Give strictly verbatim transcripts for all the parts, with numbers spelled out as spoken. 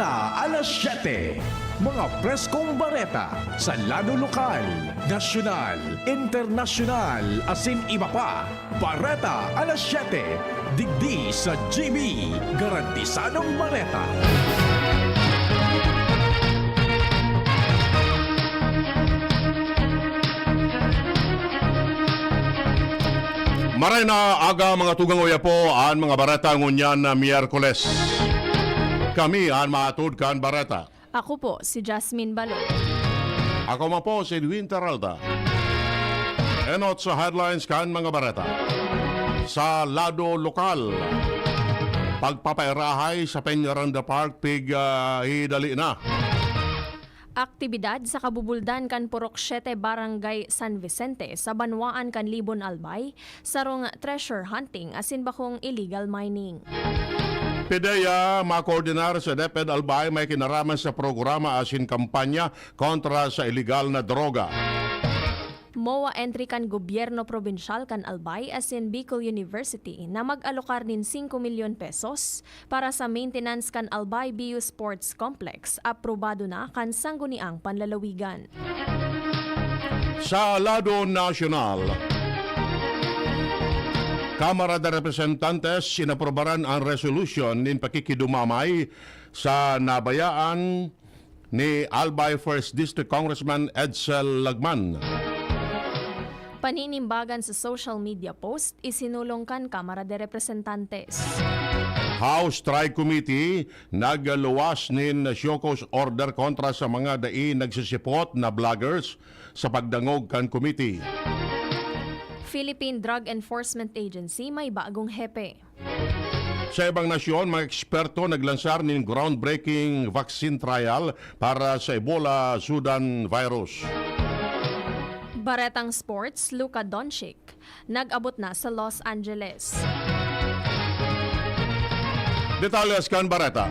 Alas siyete, mga preskong bareta sa lado lokal, nasyonal, internasyonal, asin iba pa. Bareta alas siyete, digdi sa G B, garantisadong bareta. Maray na aga, mga tugang, uya po an mga bareta ngunyan na Miyerkules. Kami an maatod kan bareta. Ako po si Jasmine Balon. Ako man po si Edwin Terralda. Enot sa headlines kan mga bareta. Sa lado lokal, pagpapairahay sa Peñaranda Park pig, ah, hidali na. Aktibidad sa kabubuldan kan Purok Siete, Barangay San Vicente, sa banwaan kan Libon, Albay, sarong treasure hunting asin bakong illegal mining. PDEA makoordinar sa DepEd Albay may kinaraman sa programa asin kampanya kontra sa iligal na droga. MOA entry kan gobyerno probinsyal kan Albay asin Bicol University na mag-alokar nin singko milyon pesos para sa maintenance kan Albay B U Sports Complex, aprobado na kan Sangguniang Panlalawigan. Sa lado nasyonal, Kamara de Representantes inaprobaran an resolusyon nin pakikidumamay sa nabayaan ni Albay First District Congressman Edsel Lagman. Paninimbagan sa social media post isinulong kan Kamara de Representantes. House Strike Committee nagluwas nin show cause order kontra sa mga dai nagsisipot na vloggers sa pagdangog kan committee. Philippine Drug Enforcement Agency may bagong hepe. Sa ibang nasyon, mga eksperto naglansar nin groundbreaking vaccine trial para sa Ebola Sudan virus. Baretang sports, Luka Doncic nag-abot na sa Los Angeles. Detalles kan bareta.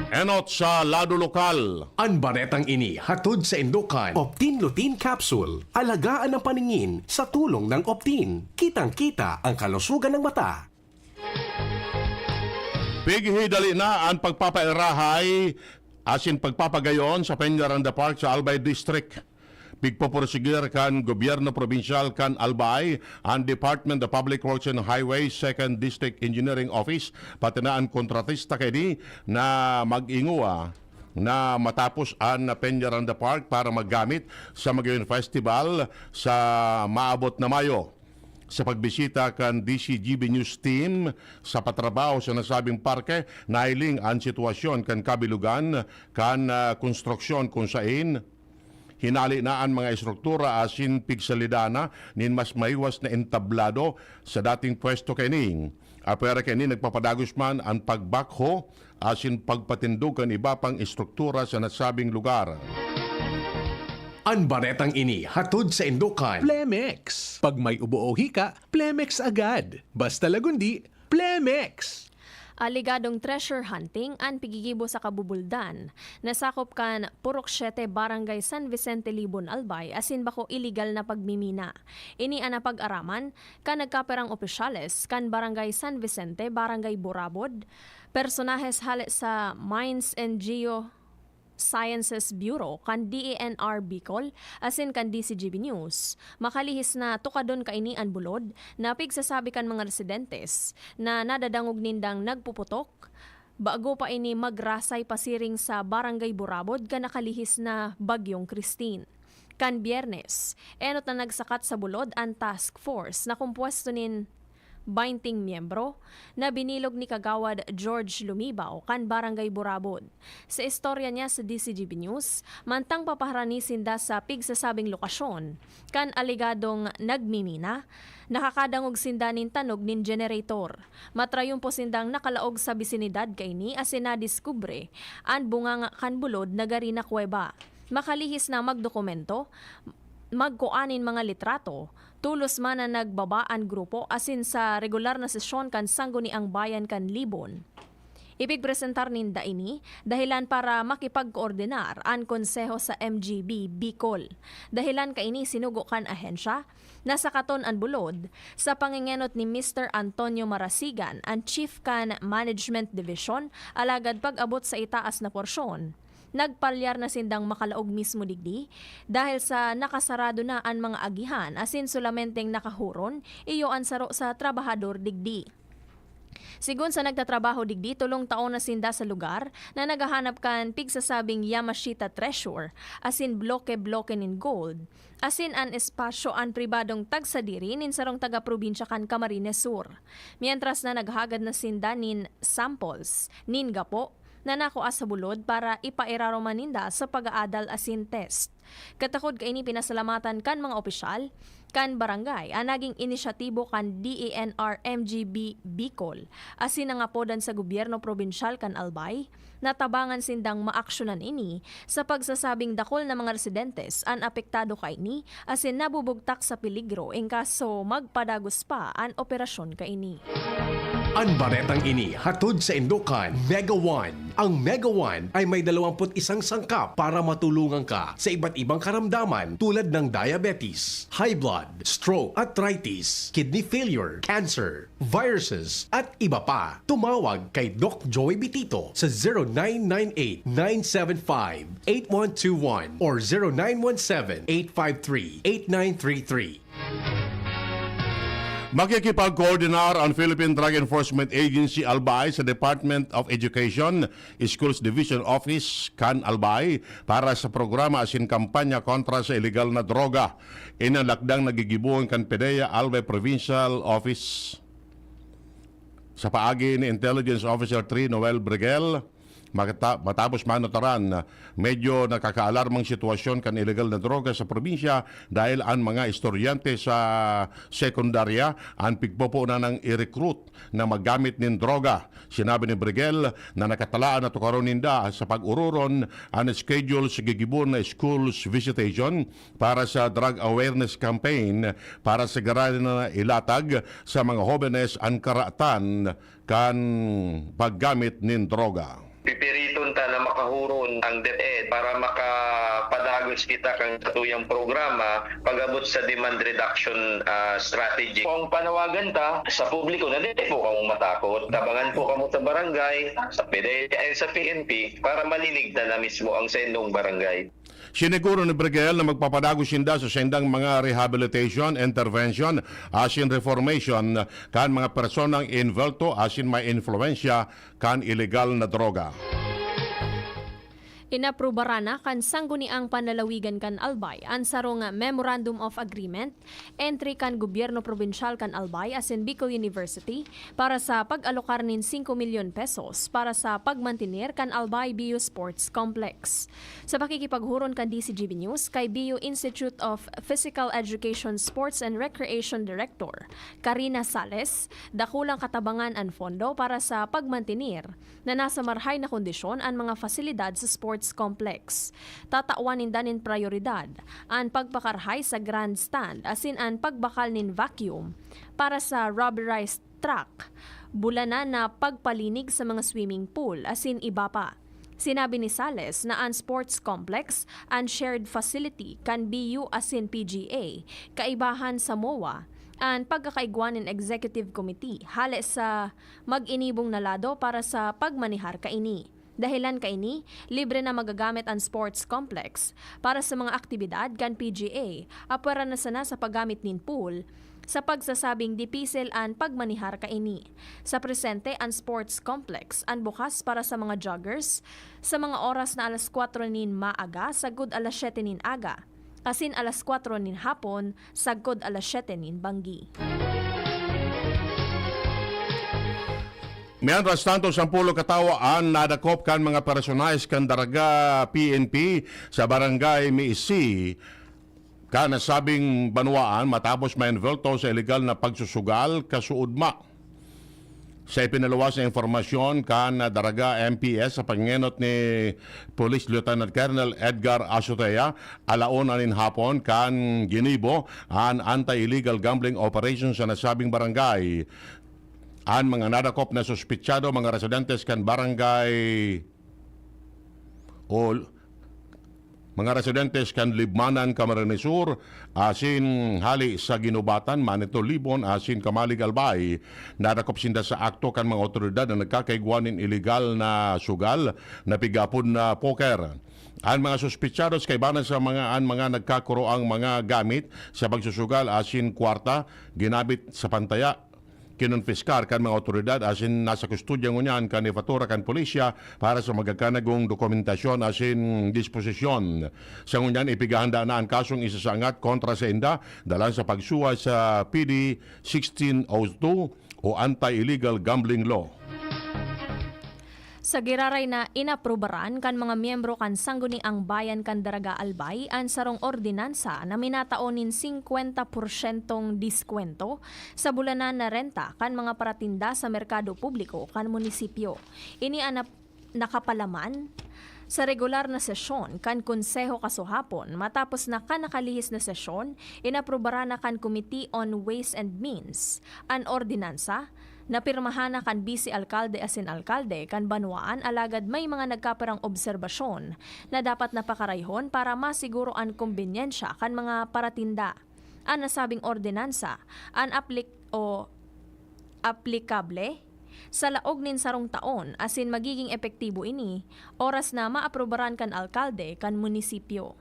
Enot sa lado lokal. An baretang ini hatod sa indukan Optin Lutein Capsule. Alagaan ang paningin sa tulong ng Optin. Kitang-kita ang kalusugan ng mata. Pighidali na an pagpapairahay asin pagpapagayon sa Peñaranda Park sa Albay District. Pigpoporsigir kan gobyerno probinsyal kan Albay, an Department of Public Works and Highways Second District Engineering Office, pati na an kontratista kaini na mag-ingowa na matapos an Peñaranda Park para magamit sa Magayon Festival sa maabot na Mayo. Sa pagbisita kan D C G B News Team sa patrabaho sa nasabing parke, nahiling an sitwasyon kan kabilugan kan, ah, konstruksyon, kun sain hinali na an mga estruktura asin pigsalida na nin mas mahiwas na entablado sa dating pwesto kaini. Apwera kaini, nagpapadagos man an pag-backhoe asin pagpatindog kan iba pang estruktura sa nasabing lugar. An baretang ini hatod sa indukan Plemex. Pag may ubo o hika, Plemex agad. Basta Lagundi, Plemex! Alegadong treasure hunting an pigigibo sa Kabubuldan, na sakop kan Purok Siete, Barangay San Vicente, Libon, Albay, asin bako iligal na pagmimina. Ini an napag-araman kan nagkaperang opisyales kan Barangay San Vicente, Barangay Burabod, personahes hale sa Mines and Geo Sciences Bureau kan D E N R Bicol asin kan D C G B News. Makalihis na tukadon kaini an bulod na pigsasabi kan mga residentes na nadadangog nindang nagpuputok bago pa ini magrasay pasiring sa Barangay Burabod kan nakalihis na Bagyong Christine. Kan Biyernes, enot na nagsakat sa bulod an task force na kompuwesto nin baynting miyembro na binilog ni Kagawad George Lumibaw kan Barangay Burabod. Sa istorya niya sa D C G B News, mantang papaharani sinda sa pigsasabing lokasyon kan alegadong nagmimina, nakakadangog sinda nin tanog nin generator. Matrayumpo sindang nakalaog sa bisinidad kaini asin nadiskubre an bunganga kan bulod na gari na kuweba. Makalihis na magdokumento, magkua nin mga litrato, tolos man na nagbaba an grupo asin sa regular na sesyon kan Sangguniang Bayan kan Libon, Ipigpresentar ninda ini dahilan para makipagkoordinar an konseho sa M G B Bicol. Dahilan kaini, sinugo kan ahensya na sakaton an bulod sa pangengenot ni Mister Antonio Marasigan, an chief kan Management Division, alagad pag-abot sa itaas na porsyon, nagpalyar na sindang makalaog mismo digdi dahil sa nakasarado na an mga agihan asin solamenteng nakahuron iyo an saro sa trabahador digdi. Sigon sa nagtatrabaho digdi, tolong taon na sinda sa lugar na naghahanap kan pigsasabing Yamashita Treasure, asin bloke-bloke nin gold, asin an espasyo an pribadong tagsadiri nin sarong taga-probinsya kan Camarines Sur. Mientras na naghagad na sinda nin samples nin gapo na nakua sa bulod para ipairaruman ninda sa pag-aadal asin test. Katakod kaini, pinasalamatan kan mga opisyal kan barangay an naging inisyatibo kan D E N R M G B Bicol asin nangapodan sa gobyerno probinsyal kan Albay na tabangan sindang maaksyonan ini sa pagsasabing dakul na mga residentes an apektado kaini asin nabubugtak sa peligro in kaso magpadagos pa an operasyon kaini. An baretang ini hatod sa Indokan Mega One. Ang Mega One ay may dalawampu't isang sangkap para matulungan ka sa iba't ibang karamdaman tulad ng diabetes, high blood, stroke, arthritis, kidney failure, cancer, viruses, at iba pa. Tumawag kay Doc Joy Bitito sa zero nine nine eight nine seven five eight one two one or zero nine one seven eight five three eight nine three three. Makikipagkoordinar ang Philippine Drug Enforcement Agency Albay sa Department of Education, Schools Division Office kan Albay para sa programa asin kampanya kontra sa iligal na droga. Ini an lakdang na gigibohon kan PDEA Albay Provincial Office. Sa paagi ni Intelligence Officer three Noel Briguel, makata- matapos manutaran, medyo nakakaalarmang sitwasyon kan ilegal na droga sa probinsya dahil an mga estudyante sa sekundarya an pigpoponan nang i-recruit na maggamit nin droga. Sinabi ni Briguel na nakatalaan na tukaron ninda sa pag-ororon an schedule sa gigibohon na schools visitation para sa drug awareness campaign para sa garayan na ilatag sa mga hobenes an karatan kan paggamit nin droga. Pipiriton ta na makahuron ang DepEd para makapadagos kita kan satuyang programa pag-abot sa demand reduction ah, strategy. Kung panawagan ta sa publiko na dili po kamo matakot, tabangan po kamo sa barangay, sa PDEA, sa PNP para maliligtan na mismo ang saindong barangay. Siniguro ni Briguel na magpapadagos sinda sa sindang mga rehabilitation, intervention, asin reformation kan mga personang involto asin may influensya kan ilegal na droga. Inaprubaran na kan Sangguniang Panlalawigan kan Albay an sarong Memorandum of Agreement entre kan Gobyerno Probinsyal kan Albay asin Bicol University para sa pag-alokar nin singko milyon pesos para sa pagmantener kan Albay B U Sports Complex. Sa pakikipaghuron kan D C G B News kay B U Institute of Physical Education Sports and Recreation Director Karina Sales, dakulang katabangan an pondo para sa pagmantener na nasa marhay na kondisyon an mga fasilidad sa sports complex. Tatawan ninda nin prayoridad an pagpakarhay sa grandstand asin an pagbakal nin vacuum para sa rubberized track, bulanan na pagpalinig sa mga swimming pool asin iba pa. Sinabi ni Sales na an sports complex, an shared facility kan B U asin P G A, kaibahan sa MOA, an pagkakaigwa nin executive committee hale sa mag-inibong na lado para sa pagmanehar kaini. Dahelan kaini, libre na magagamit an sports complex para sa mga aktibidad kan P G A, apwera na sana sa paggamit nin pool, sa pagsasabing dipisil an pagmanehar kaini. Sa presente, an sports complex an bukas para sa mga joggers sa mga oras na alas kwatro nin maaga sagkod alas syete nin aga, asin alas kwatro nin hapon sagkod alas syete nin banggi. Mientras tanto, sampulo katawo an nadakop kan mga personahes kan Daraga P N P sa Barangay Miisi, kan nasabing banwaan matapos mainvolto sa ilegal na pagsusugal kasuodma. Sa ipinaluwas na impormasyon kan Daraga M P S sa pangenot ni Police Lieutenant Colonel Edgar Azotea, alauna nin hapon kan ginibo an anti-illegal gambling operation sa nasabing barangay. An mga nadakop na suspitsado, mga residentes kan barangay o mga residentes kan Libmanan, Camarines Sur, asin hali sa Guinobatan, Manito, Libon, asin Camalig, Albay. Nadakop sinda sa akto kan mga otoridad na nagkakaigwa nin iligal na sugal na pig-apod na poker. An mga suspitsados kaiba na sa mga, an mga nagkakuroang mga gamit sa pagsusugal asin kwarta ginamit sa pantaya, kinonpiskar kan mga otoridad asin nasa kustodya ngunyan kan hepatura kan pulisya para sa magakanagong dokumentasyon asin disposisyon. Sa ngunyan, ipighahanda na an kasong isasangat kontra sainda dalan sa pagsuhay sa P D sixteen oh two o Anti-Illegal Gambling Law. Sa giraray na inaprubaran kan mga miyembro kan Sangguniang Bayan kan Daraga, Albay an sarong ordinansa na minatao nin singkwenta porsyentong diskwento sa bulanan na renta kan mga paratinda sa merkado publiko kan munisipyo. Ini an nap-, nakapalaman sa regular na sesyon kan Konseho kasuhapon. Matapos na kan nakalihis na sesyon, inaprubaran na kan Committee on Ways and Means an ordinansa. Napirmahan na kan bise alkalde asin alkalde kan banwaan, alagad may mga nagkapirang obserbasyon na dapat na pakarayhon para masiguro an kombenyensya kan mga paratinda. An nasabing ordinansa, an aplik-, o aplikable sa laog nin sarong taon, asin magiging epektibo ini oras na maaprubaran kan alkalde kan munisipyo.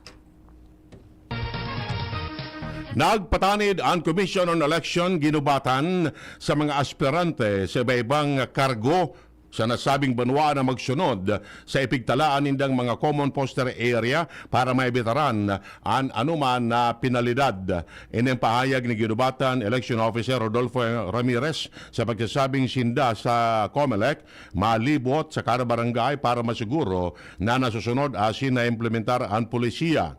Nagpatanid an Commission on Election Guinobatan sa mga aspirante sa iba-ibang kargo sa nasabing banwaan na magsunod sa ipigtalaan nindang mga common poster area para maebitaran an anoman na penalidad. Ini an pahayag ni Guinobatan Election Officer Rodolfo Ramirez sa pagsasabing sinda sa Comelec malibot sa kada barangay para masiguro na nasusunod asin naimplementar an polisiya.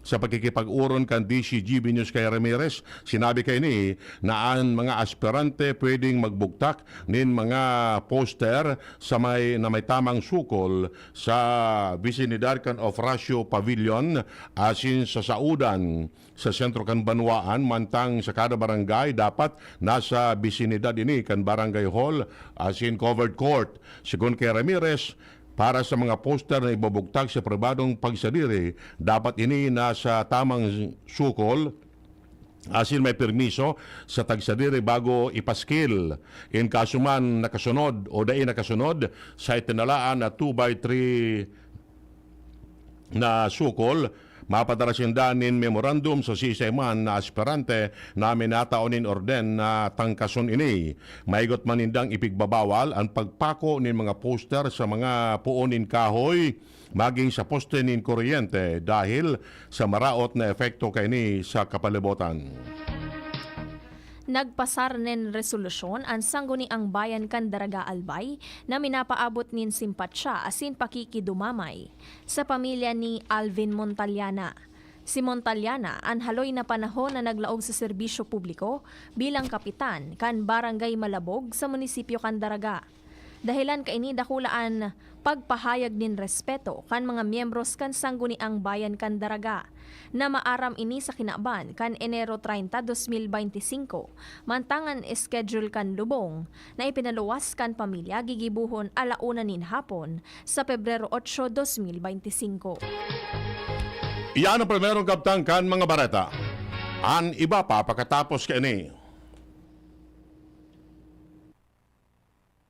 Sa pakikipag-oron kan D C G B News kay Ramirez, sinabi kaini na an mga aspirante pwedeng magbugtak nin mga poster sa may, na may tamang sukol sa bisinidad kan Ofracio Pavilion asin sa saudan sa sentro kan banwaan, mantang sa kada barangay dapat nasa bisinidad ini kan barangay hall asin covered court. Segun kay Ramirez, para sa mga poster na ibubugtak sa pribadong pagsadiri, dapat ini nasa tamang sukol asin may permiso sa tagsadiri bago ipaskil. In kaso man nakasunod o dai nakasunod sa itinalaan na two by three na sukol, mapadara sinda nin memorandum sa siisay man na aspirante na minatao nin orden na tangkason ini. Maigot man nindang ipigbabawal an pagpako nin mga poster sa mga poon nin kahoy, magin sa poste nin kuryente dahil sa maraot na epekto kaini sa kapalibotan. Nagpasar nin resolusyon an Sangguniang Bayan kan Daraga, Albay na minapaabot nin simpatya asin pakikidumamay sa pamilya ni Alvin Montaliana. Si Montaliana an haloy na panahon na naglaog sa serbisyo publiko bilang kapitan kan Barangay Malabog sa munisipyo kan Daraga. Dahelan kaini dakula an pagpahayag nin respeto kan mga miyembros kan Sangguniang Bayan kan Daraga, na maaram ini sa kinaban kan Enero treinta, dos mil beintisinko, mantang an schedule kan lubong na ipinaluwas kan pamilya gigibohon ala una nin hapon sa Pebrero otso, dos mil beintisinko. Iyan ang primerong kabtang kan mga bareta. An iba pa pakatapos kaini.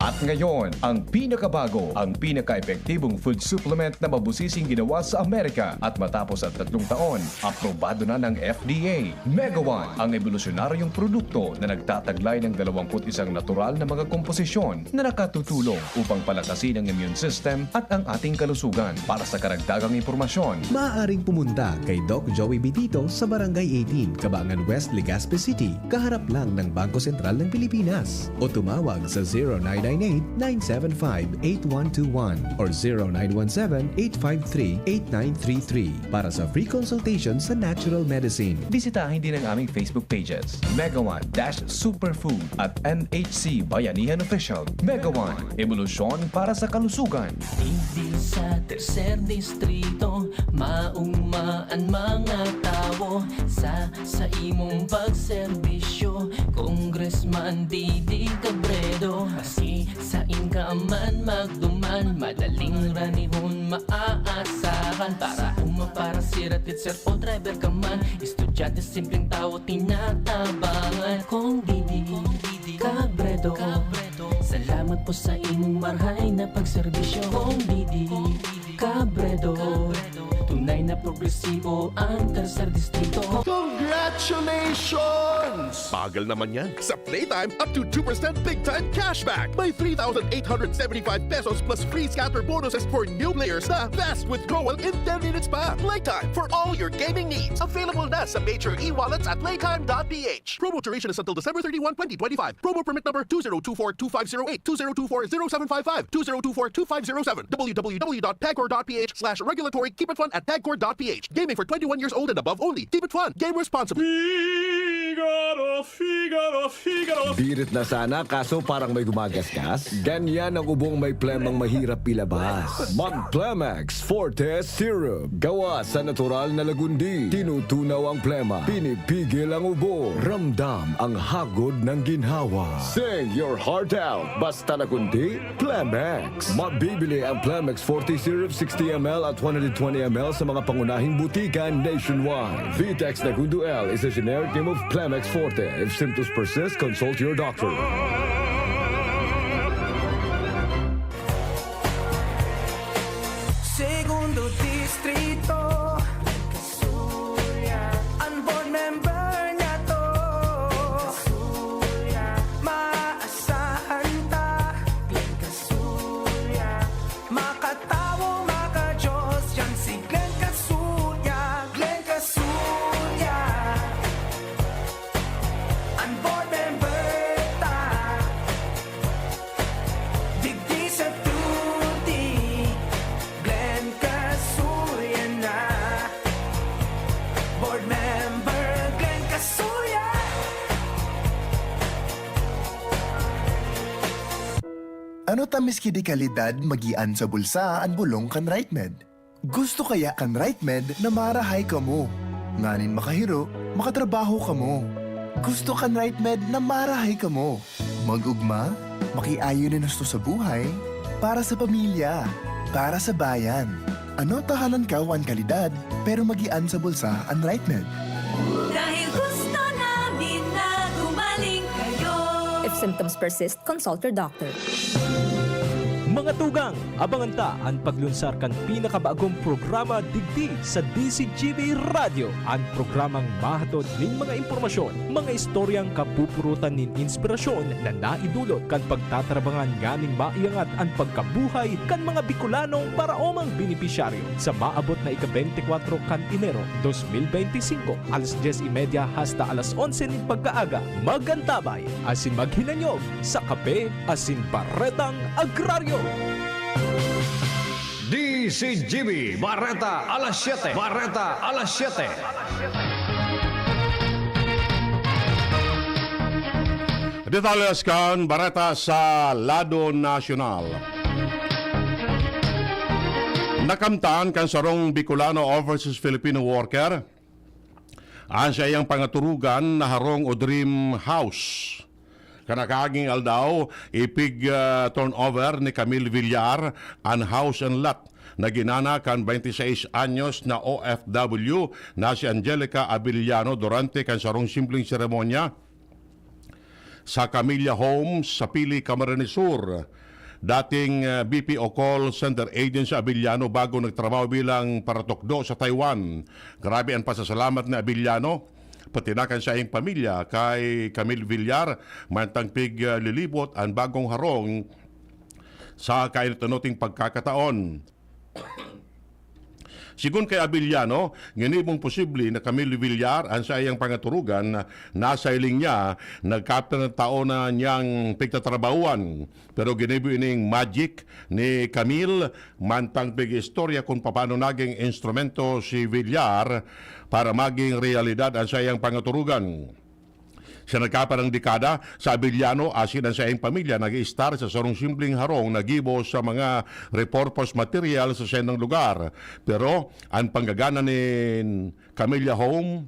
At ngayon, ang pinakabago, ang pinaka-epektibong food supplement na mabusising ginawa sa Amerika. At matapos ang tatlong taon, aprobado na ng F D A. Mega One, ang ebolusyonaryong produkto na nagtataglay ng dalawampu't isang natural na mga komposisyon na nakatutulong upang palakasin ang immune system at ang ating kalusugan. Para sa karagdagang impormasyon, maaaring pumunta kay Doc Joey Bitito sa Barangay eighteen, Kabangan West, Legazpi City, kaharap lang ng Bangko Sentral ng Pilipinas. O tumawag sa zero nine Nine eight nine seven five eight one two one or zero nine one seven eight five three eight nine three three para sa free consultation sa natural medicine. Bisitahin din ang aming Facebook pages, Mega One dash Superfood at M H C Bayanihan Official. Mega One, ebolusyon para sa kalusugan. Digdi sa tercer distrito, mauma an mga tawo sa, sa imong pagserbisyo, Congressman Didi Cabredo. Maski sain ka man magduman, madaling ranihon maaasahan. Para uma, para sira, teacher o driver ka man, estudyante, simpleng tawo, tinatabangan. Kong Didi Cabredo, salamat po sa imong marhay na pagserbisyo. Kong Didi Cabredo, tunay na progresibo ang tercer distrito. Congratulations! Bagal naman yan. Sa Playtime, up to two percent big time cashback. May three thousand eight hundred seventy-five pesos plus free scatter bonuses for new players na fast withdrawal in ten minutes pa. Playtime for all your gaming needs. Available na sa major e-wallets at playtime dot p h. Promo duration is until December thirty-one, twenty twenty-five. Promo permit number two zero two four two five zero eight, two zero two four zero seven five five, two zero two four two five zero seven, w w w dot pagcor dot p h slash regulatory. Keep it fun at pagcor dot p h. Gaming for twenty-one years old and above only. Keep it fun. Game responsibly. Figaro, Figaro, Figaro. Birit na sana, kaso parang may gumagasgas. Ganyan ang ubong may plemang mahirap ilabas. Mag Plemex Forte Syrup. Gawa sa natural na lagundi. Tinutunaw ang plema. Pinipigil ang ubo. Ramdam ang hagod ng ginhawa. Sing your heart out. Basta lagundi, Plemex. Mabibili ang Plemex Forte Syrup sixty M L at one hundred twenty M L sa mga pangunahing butika nationwide. Vitex Negundo L is a generic name of Plemex Forte. If symptoms persist, consult your doctor. Segundo Distrito, an board member niyato, maasahan ta. Makatawo, maka-Diyos, yan si Glenn Casulla, Glenn Casulla. An board member ta, digdi sa duty, Glenn Casulla na. Board member Glenn Casulla. Ano ta miski di kalidad, magian sa bulsa an bolong kan RightMed? Gusto kaya kan RightMed na marahay kamo, nganing makahiro, makatrabaho kamo? Gusto kan RightMed na marahay kamo, mag-ugma, makiayon nin husto sa buhay, para sa pamilya, para sa bayan? Ano ta halangkaw an kalidad, pero magian sa bulsa an RightMed? Dahil gusto namin na gumaling kayo. If symptoms persist, consult your doctor. Mga tugang, abangan ta an paglunsar kan pinakabagong programa digdi sa D Z G B Radyo, an programang mahatod nin mga impormasyon, mga istoryang kapupurutan nin inspirasyon na naidulot kan pagtatarabangan nganing maiangat an pagkabuhay kan mga Bicolanong paraomang benepisyaryo. Sa maabot na ika-bente kwatro kan Enero dos mil bente singko, alas dyes y media hasta alas onse nin pagkaaga, mag-antabay asin maghinanyog sa Kape asin Baretang Agraryo. D Z G B Bareta alas siyete. Bareta alas siyete. Detalles kan bareta sa lado nasyonal. Nakamtan kan sarong Bicolano overseas Filipino worker an saiyang pangaturugan na harong o dream house. Kan nakaaging aldaw, ipig, ah, turnover ni Camille Villar an house and lot na ginana kan twenty-seis anyos na O F W na si Angelica Abellano durante kan sarong simpleng seremonya sa Camilla Homes sa Pili, Camarines Sur. Dating, ah, B P O call center agent si Abellano bago nagtrabaho bilang paratukdo sa Taiwan. Grabe an pasasalamat ni Abellano, pati na kan saiyang pamilya, kay Camille Villar, mantang pig, ah, lilibot an bagong harong sa kainot-inoting pagkakataon. Sigon kay Abellano, ginibong posible na Camille Villar an saiyang pangaturugan na nasa hiling niya, nagkapirang tao na niyang pigtatrabahuan. Pero ginibo ining magic ni Camille, mantang pig-istorya kung paano naging instrumento si Villar para maging realidad ang saiyang pangaturugan. Sa nagkaparang dekada, sa Abellano asin ang saiyang pamilya nag-iistar sa sarong simpleng harong na gibo sa mga repurpose material sa saindang lugar. Pero ang panggagana nin Camilla Home,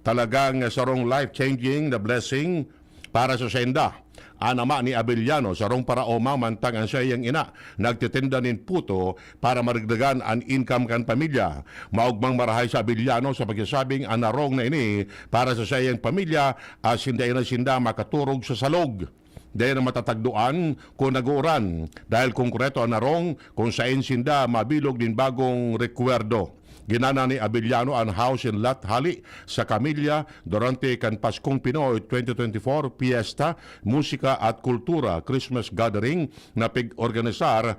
talagang sarong life-changing na blessing para sa sainda. An ama ni Abellano, sarong paraoma, mantang an saiyang ina nagtitinda nin puto para maragdagan an income kan pamilya. Maogmang marahay sa Abellano sa pagsasabing an harong na ini para sa saiyang pamilya asin dai na sinda makaturog sa salog. Dai na matatagdoan kun nag-uuran, dahil konkreto an harong kun saen sinda mabilog nin bagong rekwerdo. Ginana ni Abellano an house and lot hali sa Camilla durante kan Paskong Pinoy twenty twenty-four Fiesta, Musika at Kultura Christmas Gathering na pig-organisar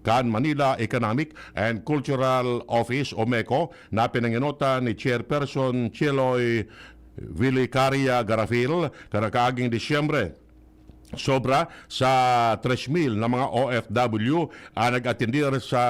kan Manila Economic and Cultural Office o MECO, na pinangenotan ni Chairperson Cheloy Vilicaria Garafil, kan nakaaging Disyembre. Sobra sa tres mil na mga O F W ang nag-atendir sa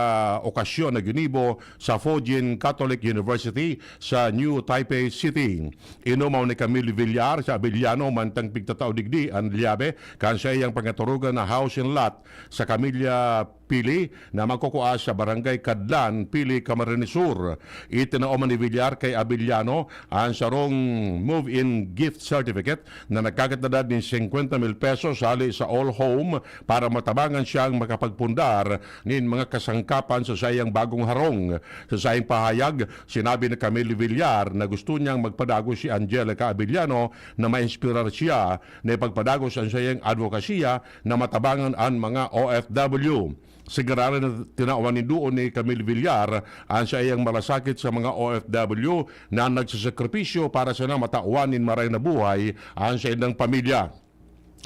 okasyon na ginibo sa Fujian Catholic University sa New Taipei City. Inumaw ni Camille Villar sa Abellano mantang pigtatao digdi an lyabe kan saiyang pangaturugan na house and lot sa Camilla Pili na magkukua sa Barangay Kadlan, Pili, Camarines Sur. Itinao man ni Villar kay Abellano an sarong move-in gift certificate na nagkakantidad nin singkwenta mil pesos hali sa All Home para matabangan siyang makapagpundar nin mga kasangkapan sa saiyang bagong harong. Sa saiyang pahayag, sinabi ni Camille Villar na gusto niyang magpadagos si Angelica Abellano na mainspirar siya na ipagpadagos an saiyang advokasya na matabangan an mga O F W. Sigurado na tinawan nin duon ni Camille Villar an saiyang malasakit sa mga O F W na nagsasakripisyo para sana matawan nin maray na buhay an saindang pamilya.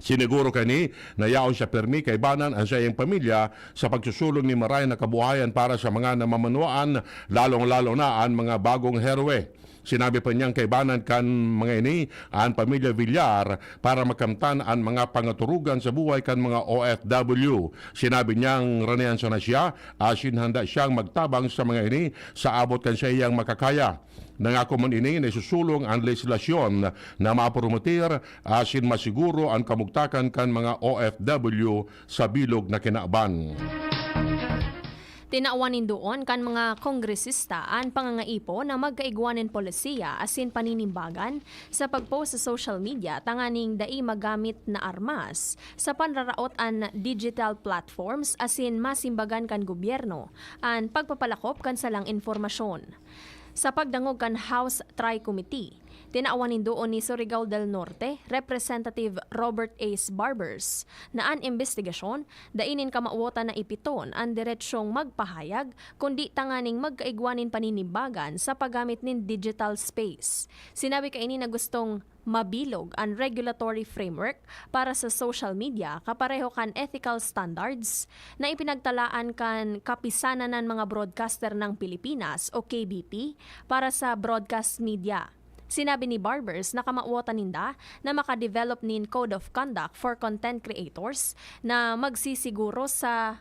Siniguro kani na yaon siya pirmi kaibanan an saiyang pamilya sa pagsusulong nin maray na kabuhayan para sa mga namamanwaan, lalong-lalo na an mga bagong heroe. Sinabi pa niyang kaibanan kan mga ini an pamilya Villar para makamtan an mga pangaturugan sa buhay kan mga O F W. Sinabi niyang ranean sana siya asin handa siyang magtabang sa mga ini sa abot kan saiyang makakaya. Nangako man ini na isusulong an legislasyon na mapromotir asin masiguro an kamugtakan kan mga O F W sa bilog na kinaban. Tinawan nin duon kan mga kongresista an pangangaipo na magkaigwa nin polisiya asin paninimbagan sa pag-post sa social media tanganing dai magamit na armas sa panraraot an digital platforms asin masimbagan kan gobyerno an pagpapalakop kan salang impormasyon. Sa pagdangog kan House Tri-Committee, tinawan nin duon ni Surigao del Norte Representative Robert Ace Barbers na an imbestigasyon dai nin kamawotan na ipiton an deretsyong magpahayag kundi tanganing magkaigwa nin paninimbagan sa paggamit nin digital space. Sinabi kaini na gustong mabilog an regulatory framework para sa social media kapareho kan ethical standards na ipinagtalaan kan Kapisanan ng mga Broadcaster ng Pilipinas o K B P para sa broadcast media. Sinabi ni Barbers na kamawotan ninda na makadevelop nin Code of Conduct for Content Creators na magsisiguro sa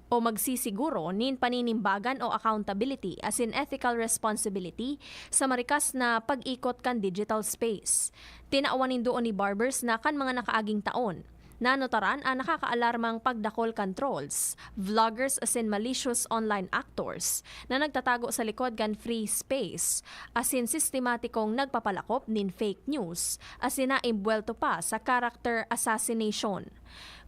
o magsisiguro nin paninimbagan o accountability asin ethical responsibility sa marikas na pag-ikot kan digital space. Tinawan nin duon ni Barbers na kan mga nakaaging taon, nanotaran an nakakaalarmang pagdakol kan trolls, vloggers asin malicious online actors na nagtatago sa likod kan free space asin sistematikong nagpapalakop nin fake news asin naimbwelto pa sa character assassination.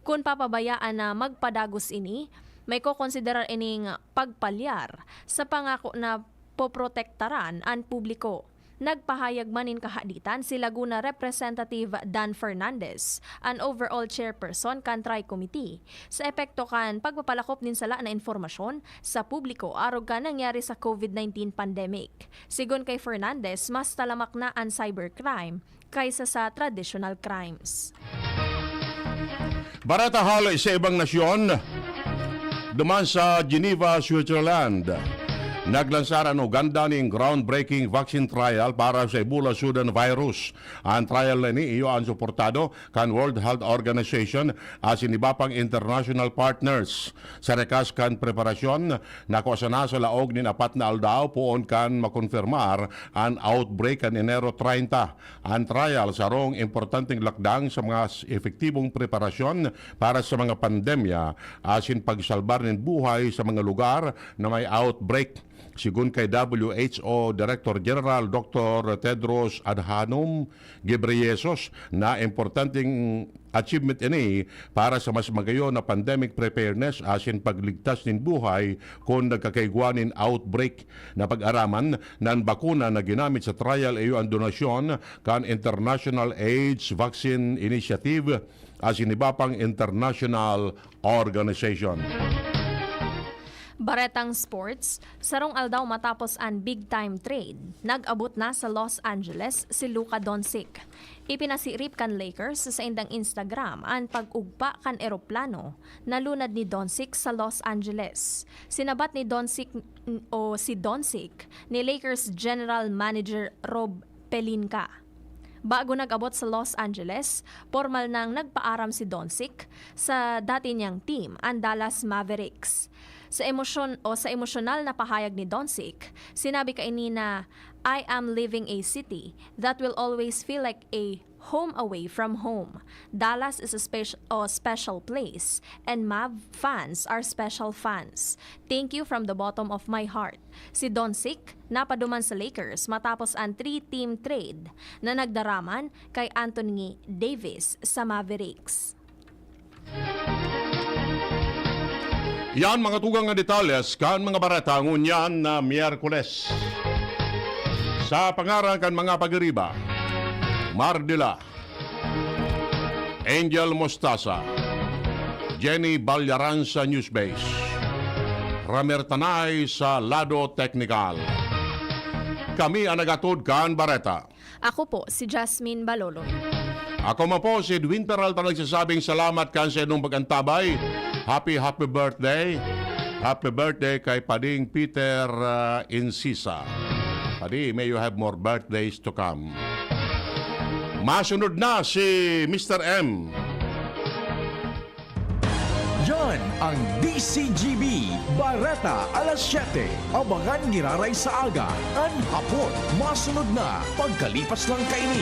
Kun papabayaan na magpadagos ini, maikokonsiderar ining pagpalyar sa pangako na poprotektaran an publiko. Nagpahayag man nin kahaditan si Laguna Representative Dan Fernandez, an overall chairperson kan Tri-Committee, sa epekto kan pagpapalakop nin sala na impormasyon sa publiko arog kan nangyari sa COVID nineteen pandemic. Sigon kay Fernandez, mas talamak na an cybercrime kaysa sa traditional crimes. Bareta hali sa ibang nasyon, duman sa Geneva, Switzerland. Naglansar an Uganda nin groundbreaking vaccine trial para sa Ebola Sudan virus. An trial na ini iyo an suportado kan World Health Organization asin iba pang international partners. Sa rikas kan preparasyon, nakua sana sa laog nin apat na aldaw poon kan makonfirmar an outbreak kan Enero treinta. An trial sarong importanteng lakdang sa mga s-, epektibong preparasyon para sa mga pandemya asin pagsalbar nin buhay sa mga lugar na may outbreak. Sigon kay W H O Director General Doctor Tedros Adhanom Ghebreyesus, na importanteng achievement ini para sa mas magayon na pandemic preparedness asin pagligtas nin buhay kun nagkakaigwa nin outbreak. Napag-araman na an bakuna na ginamit sa trial iyo an donasyon kan International AIDS Vaccine Initiative asin iba pang international organization. Baretang sports, sarong aldaw matapos an big time trade, nag-abot na sa Los Angeles si Luka Doncic. Ipinasirip kan Lakers sa saindang Instagram an pag-ugpa kan eroplano na lunad ni Doncic sa Los Angeles. Sinabat ni Doncic n- o si Doncic ni Lakers General Manager Rob Pelinka. Bago nag-abot sa Los Angeles, pormal nang nagpaaram si Doncic sa dati niyang team, ang Dallas Mavericks. Sa emosyon o sa emosyonal na pahayag ni Doncic, sinabi kaini na, "I am leaving a city that will always feel like a home away from home. Dallas is a spec- a special place, and Mav fans are special fans. Thank you from the bottom of my heart." Si Doncic napaduman sa Lakers matapos an three-team trade na nagdaraman kay Anthony Davis sa Mavericks. Yan mga tugang nga detalles kan mga bareta ngunyan na Miyerkules. Sa pangaran kan mga pagiriba, Mardila, Angel Mostasa, Jenny Balyaran sa Newsbase, Ramer Tanay sa lado teknikal. Kami ang nagatod kan bareta. Ako po si Jasmine Baloloy. Ako man po si Edwin Peralta nagsasabing salamat kan sa inyong pag-antabay. Happy, happy birthday. Happy birthday kay Pading Peter ah, Incisa. Padi, may you have more birthdays to come. Masunod na si Mister M. Yan ang D C G B, Bareta alas siyete. Abangan giraray sa aga, an hapon, masunod na, pagkalipas lang kaini.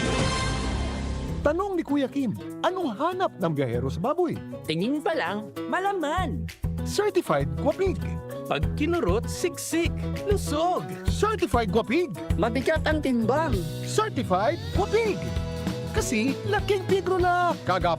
Tanong ni Kuya Kim, anong hanap ng biyahero sa baboy? Tingin pa lang, malaman. Certified Guapig. Pag kinurot, siksik, lusog. Certified Guapig. Mabigat ang timbang. Certified Guapig. Kasi laking pigro na. Kagap